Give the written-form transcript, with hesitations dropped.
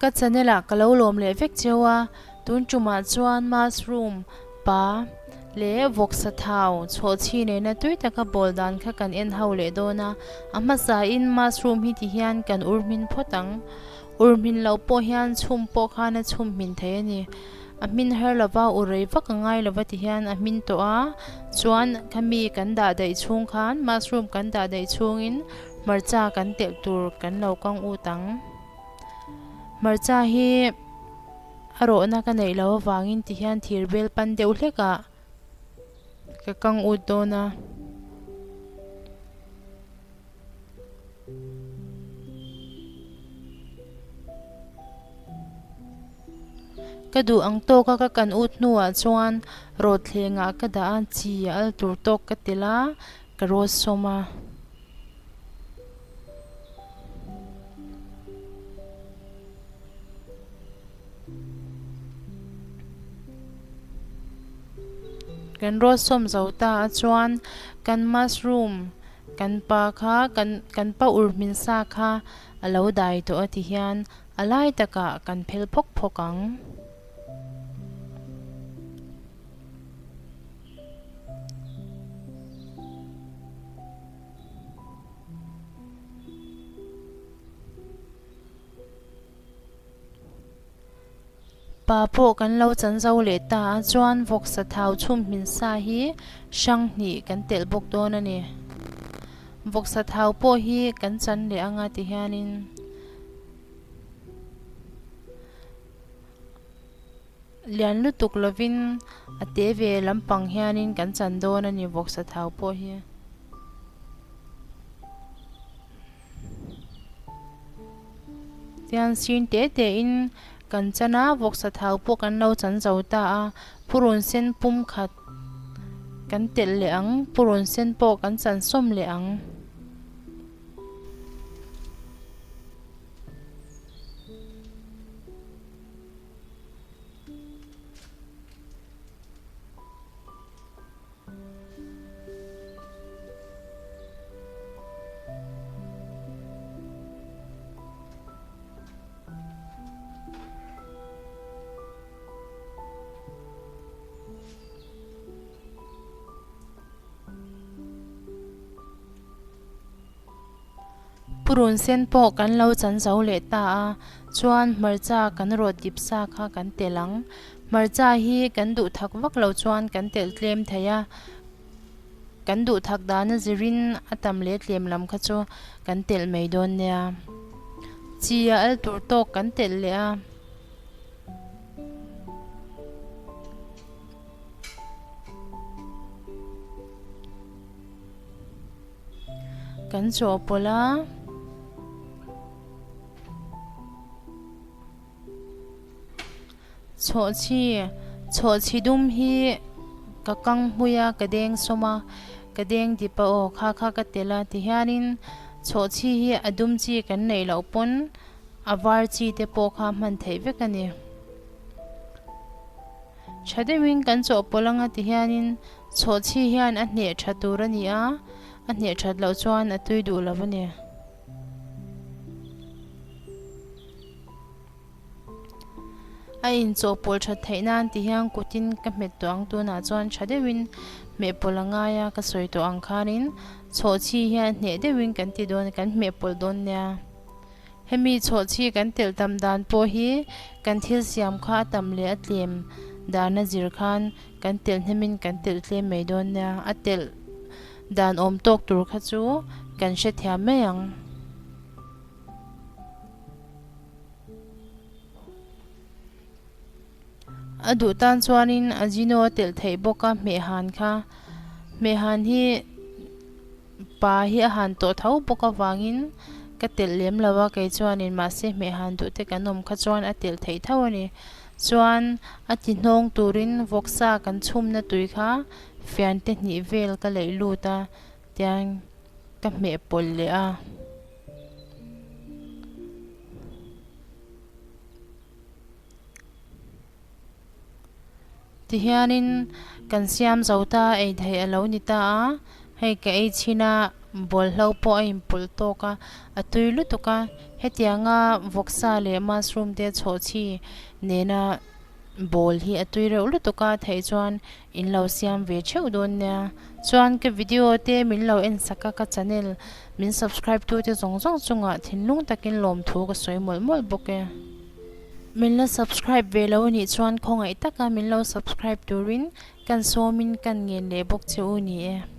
Ka channel ah ka lo lawm leh vek cheu a, tun tumah chuan mushroom pa leh vawksa thau chhawhchhi nena tui taka bawl dan kha kan en ho leh dawn a, a hmasa in mushroom hi ti hian kan ur hmin phawt ang. Ur hmin loh pawh hian chhum pawh khan a chhum hmin thei a ni. A hmin her lova ur rei vak a ngai lova ti hian a hmin tawh a, chuan khami kan dah daih chhung khan mushroom kan dah daih chhungin hmarcha kan telh tur kan lo kang ut ang. Hmarcha hi a rawhna ka neih loh avangin ti hian thir bel pan deuh hlek ah ka kang ut dawn a. Ka duh ang tawka ka kan ut hnuah chuan rawtthlengah ka dah a, chi a al tur tawk ka telh a, ka rawt sawm a. Kan rawt sawm zo ta a chuan kan mushroom kan pa kha kan kan pa ur hmin sa kha a lo dai tawh a ti hian a lai takah kan phel phawk phawk ang. Pa pawh kan lo chan zo leh ta a chuan vawksa thau chhum hmin sa hi hrang hnih kan telh bawk dawn a ni. Vawksa thau pawh hi kan chan leh anga ti hianin lian lutuk lovin a te ve lampang hianin kan chan dawn a ni vawksa thau pawh hi. Tian sin te te in kan chan a vawksa thau pawh kan lo chan zo ta a purun sen pum khat kan telh leh ang purun sen pawh kan chan sawm leh ang. Purun sen pawh kan lo chan zo leh ta a, chuan hmarcha kan rawt dip sa kha kan telh ang. Hmarcha hi kan duh thak vak lo chuan kan telh tlem thei a, kan duh thak dana zirin a tam leh tlem lam kha chu kan telh mai dawn nia. Chi a al tur tawk kan telh leh a. Kan chawhpawlh a. Chhawhchhi chhawhchhi dum hi ka kang hmui a ka deng sawm a ka deng dip a aw kha kha ka telh a tihianin chhawhchhi hi a dum chi kan neih loh pawn a var chi te pawh kha hman theih vek a ni. Tha deuhin kan chawhpawlh anga tihianin chhawhchhi hian a hneh tha tur a ni a a hneh that loh chuan a tui duh lo a ni. A inchawhpawlh that theih nan ti hian kutin ka hmet tawh ang tunah chuan tha deuhin hmehpawlh a ngai a ka sawi tawh ang khanin chhawhchhi hian hneh deuhin kan ti dawn kan hmehpawlh dawn nia hemi chhawhchhi kan telh tam dan pawh hi kan thil siam kha a tam leh a tlem dan a zir khan kan telh hnemin kan telh tlem mai dawn nia a telh dan awm tawk tur kha chu kan hrethiam mai ang. A duh tan chuanin Ajino a telh theih bawk a hmehhan kha. Hmehhan hi pa hi a han tawh tho bawk avangin ka telh lem lo a kei chuanin mahse hmehhan duh te kan awm kha chuan a telh theih tho a ni. Chuan a ti hnawng turin vawksa kan chhumna tui kha fian te hnih vel ka leih lut a tiang ka hmeh pawlh leh a. Tihianin kan siam zo ta ei theih a lo ni ta a, hei ka ei chhin a. Bawlhlo pawh a inpawlh tawk a, a tui lutuk a. Hetianga vawksa leh mushroom te chhawhchhi nena bawl hi a tui reuh lutuk a, theih chuan in lo siam ve theuh dawn nia. Chuan ka video te min lo en sak a, ka channel min subscribe tu te zawng zawng chungah thinlung takin lawmthu ka sawi mawlh mawlh bawk e. Min la subscribe ve lo anih chuan khawngaih taka min lo subscribe turin kan sawmin kan ngen leh bawk che u ni e.